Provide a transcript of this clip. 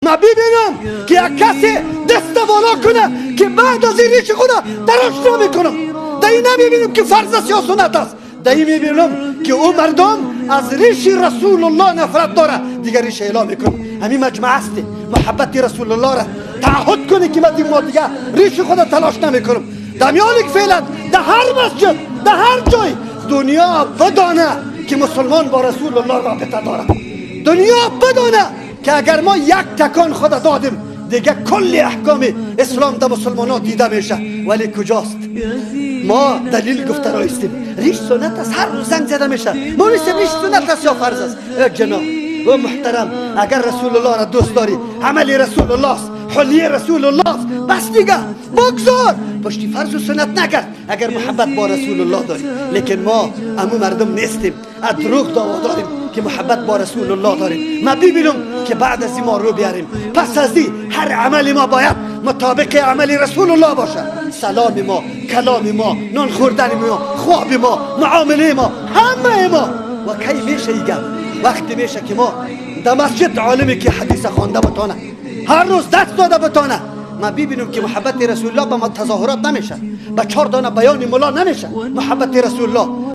ما ببینم که یک کسی دست بالا کنه که بعد از این ریش خود تراش نمیکنم. در این نمیبینم که فرض است یا سنت است، در این میبینم که او مردم از ریش رسول الله نفرت داره، دیگر ریش اعلام میکنم. همین مجمع است محبت رسول الله را تعهد کنه که ما دیگه ریش خود تلاش نمیکنم. دمیالی که فعلا در هر مسجد در هر جای دنیا بدانه که مسلمان با رسول الله رابطه داره، دنیا بدانه که اگر ما یک تکان خود دادیم دیگه کل احکام اسلام در مسلمان ها دیده میشه. ولی کجاست؟ ما دلیل گفته رایستیم ریش سنت است، هر روز زنگ زده میشه. ما نیستیم ریش سنت است یا فرض است. جناب و محترم، اگر رسول الله را دوست داری، عمل رسول الله است، حلیه رسول الله است، بس دیگه بگذار پشتی فرض و سنت نکرد اگر محبت با رسول الله داری. لیکن ما امو مردم نیستیم، از دروغ دعوا داریم که محبت با رسول الله داریم. ما ببینم که بعد از ما رو بیاریم، پس از این هر عمل ما باید مطابق عمل رسول الله باشه. سلام ما، کلام ما، نان خوردن ما، خواب ما، معامله ما، همه ما. و کی میشه ایگم؟ وقتی میشه که ما در مسجد عالمی که حدیث خوانده بتانه، هر روز دست داده بتانه، ما ببینیم که محبت رسول الله به ما تظاهرات نمیشه، به 4 دانه بیان ملا نمیشه محبت رسول الله.